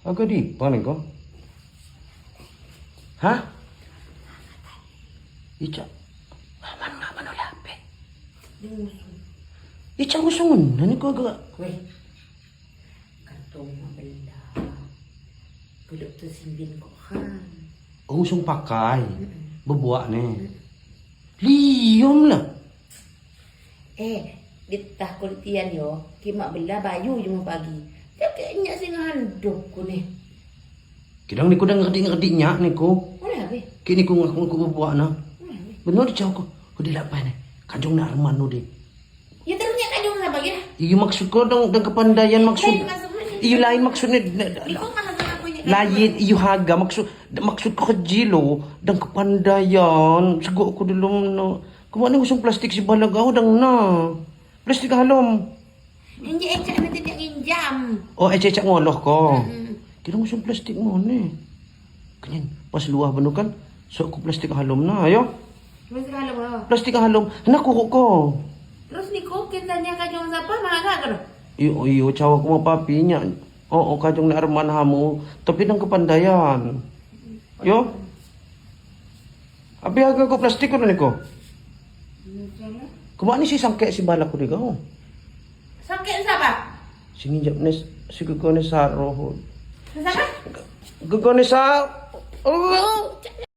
Agak di paling ko. Hah? Ica. Aman aman oleh HP. Ica ngusung ni ko agak. Weh. Kartung benda. Beluk tu simbin kok kan. Oh, ngusung pakai. Bebuak ni. Lium lah. Eh, di tah kultian yo, kimak bela bayu cuma pagi. Tapi nyak sing handuk ku ni. Kidang ni ko dah ngerti-ngerti nyak ni ko. Boleh habis. Kini ko ngaku ko bebuak na. Boleh habis. Benar di jauh ko. Ko di lapai ni. Kanjong nak arman nu di. Ya terus nyak kajung sama kira. Iyo maksud ko dang dang kepandaian maksud. Lain maksudnya. Iyo lain maksudnya. Iko kan aku nyak. Lain iyo haga maksud maksud ko kejilo dang kepandaian. Sego ko dulu no. Kuma ni usung plastik si balag ako dang na. Plastik halom. Inje ecak nanti dia nginjam. Oh, eh cecak ngoloh ko. Kira usung plastik mo ni. Kanyan, pas luah benu kan. So ko plastik halom na, ayo. Terus kalau mau. Plastik halom. Naku ko ko. Terus niko kitanya kajung siapa maga karo. Iyo, iyo, cawa ko mga papi niya. Oo, kajong na arman hamo. Tapi ng kepandaian. Yo. Abi haga ko plastik ko na niko. Kuma ni si sangke si balak ko di ka. Sakit siapa? Singi jap nes si gugone sa roho. Siapa? Gugone sa. Oh.